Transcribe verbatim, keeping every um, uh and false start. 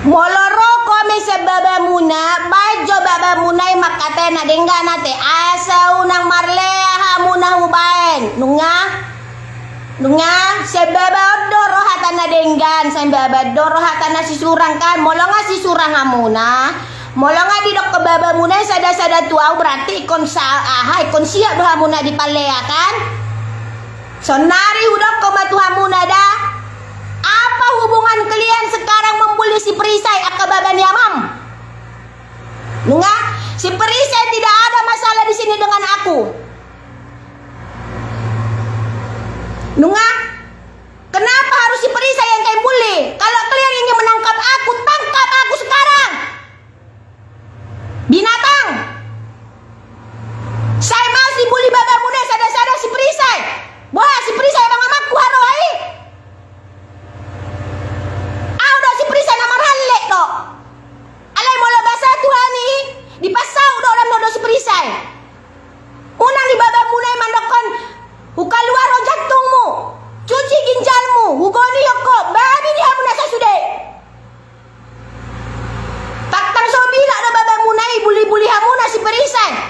Molo ro komi sian babamuna, baen jo babamuna i mangkatai na denggan ate, asa unang marlea hamuna hubaen. Nunga? Nunga? Sian baba on do ro hata na denggan, sian baba do ro hata na sisurang kan. Molo nga sisurang hamuna, molo nga didok babamuna i sada-sada tu au, berarti ingkon sa-, aha, ingkon siap do hamuna dipalea kan. Sonari hudok ma tu hamuna da. Apa hubungan kalian sekarang membuli si perisai, angka baba ni amam? Nunga, si perisai tidak ada masalah di sini dengan aku. Nunga, kenapa harus si perisai yang kalian bully? Kalau kalian ingin menangkap aku, tangkap aku sekarang. Binatang. Sai mau dibully babamuna i sada-sada si perisai. Boha si perisai, abang amangku haroa i. Au do si perisai na marhallek do. Alai molo basa Tuhan i, dipasau do, dam do si perisai. Unang di babamuna i mandokkon, hukaluar ho jantungmu, cuci ginjalmu, hugoni ho, babi di hamuna sasude. Tangtang so bilak do babamuna i, bully-bully hamuna si perisai.